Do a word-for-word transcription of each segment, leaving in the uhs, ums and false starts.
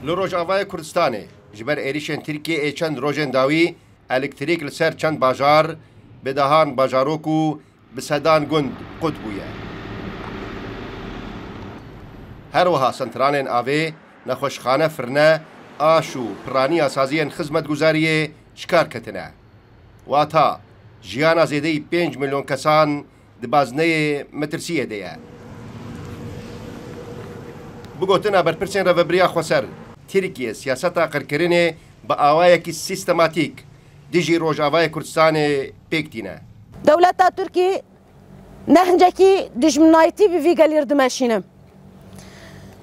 Li Rojavayê Kurdistanê ji ber êrîşên Tirkiyê ê çend rojên dawî elektrîk li ser çend bajar, bi dehan bajarok û bi sedan gund qut bûye. Her wiha sentranên avê, nexweşxane, firne, aş û piraniya saziyên xizmetguzariyê ji kar ketine. Wata, jiyana zêdeyî pênc milyon kesan di bazneyê metirsiyê de ye. Bi gotina berpirsên Rêveberiya Xweser, Tirkiye siyaseta qirkirinê bi awayekî sîstematîk dijî Rojavayê Kurdistanê pêk tîne. Dewleta Tirkî ne hincekî dijminayetî bi vî gelî re dimeşîne.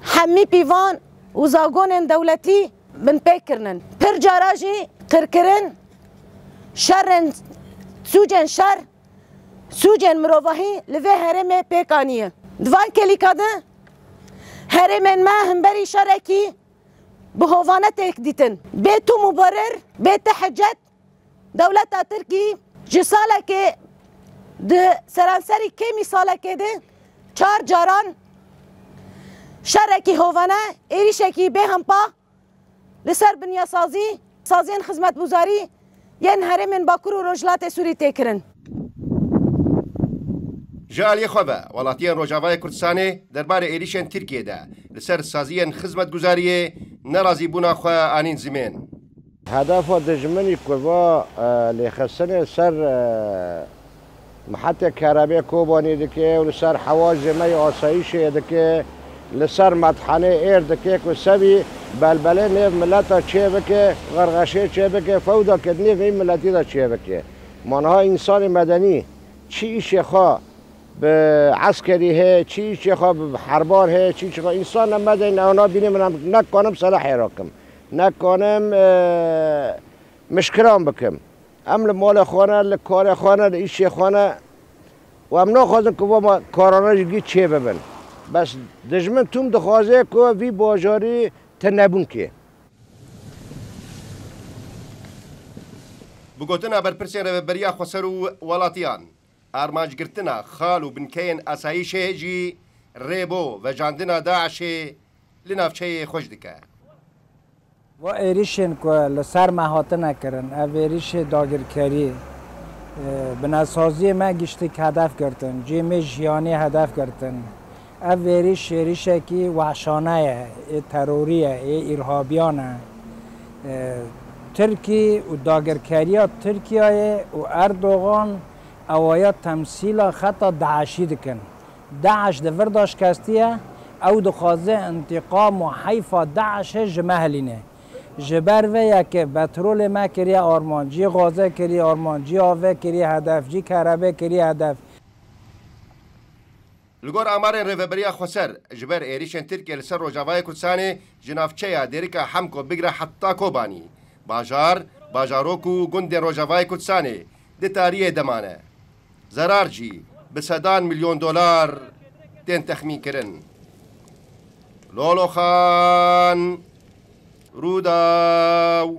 Hemî pîvan û zagonên dewletî binpêk kirinin. Pir cara jî qirkirin, şerên, sûcên şer, sûcên mirovahî li vê herêmê pêk aniye. Di van kelîka de herêmên me hemberî şerekî bi hovane têk dîtin. Bê tom û berir, bê tehecet, dewleta Tirkî ji salekê di seranserî kêmî salekê de çar caran şerekî hovane, êrîşekî bêhempa li ser binyasazî, saziyên xizmetguzarî yên herêmên Bakur û Rojhilatê Sûrî tê kirin. Ji aliyê xwe ve, welatiyên Rojavayê Kurdistanê derbarê êrîşên Tirkiyê de li ser saziyên xizmetguzariyê nerazîbûna xwe anîn zimên. Hedefa dijminî ku va, e, lêxistinê ser, e, mihetê kerebê Kobanî dike û li ser hewacê me yê asayîşê dike, li ser methenê êr dike ku sebî belbelê nêv mileta çêbike, xerxeşê çêbike, fewda kirinê vê miletî de çêbike. Ma niha însanê medenî çi îşê xwe bi eskerî heye, çi îşê xwe bi herban heye, çi îşê xwe însan ne medenî, ew nabîne min em nekanim selehê rakim. Nekanim, e, mişkiran bikim. Em li malê xwe ne, li karê xwe ne, li îşê xwe ne. Û em naxwazin ku va me karane ji gî çê bibin. Bes dijmin tûm dixwaze ku vî bajarî tinebûn kê. Bi gotina berpirsên Rêveberiya Xweser û welatiyan, armancgirtina xal û binkeyên asayîşê jî rê bo vejandina DAIŞê li navçeyê xweş dike. Va êrîşên ku li ser me hatine kirin, ev êrîşê dagirkerî, e, binesaziyê me giştik hedef girtin, cihê me jiyanê hedef girtin. Ev êrîş êrîşekî wehşane ye, ê terorî ye, ê îrhabiyan e. E, Tirkî û dagirkeriya Tirkiyeyê û Erdogan ewaya temsîla xeta DAIŞî dikin. DAIŞ di vir de şikestiye, ew dixwaze întîqam û heyfa DAIŞê ji me hilîne. Ji ber vê yekê petrolê me kiriye armancî, gazê kiriye armancî, avê kiriye hedef, cî kerebê kiriye hedef. Li gor amarên Rêveberiya Xweser, ji ber êrîşên Tirkiye li ser Rojavayê Kurdistanê ji navçeya Dêrika Hemko bigire heta Kobanî, bajar, bajarok û gundên Rojavayê Kurdistanê di tariyê de mane. Zerar jî bi sedan milyon dolar tên texmînkirin. Lolo Xan, Rûdaw.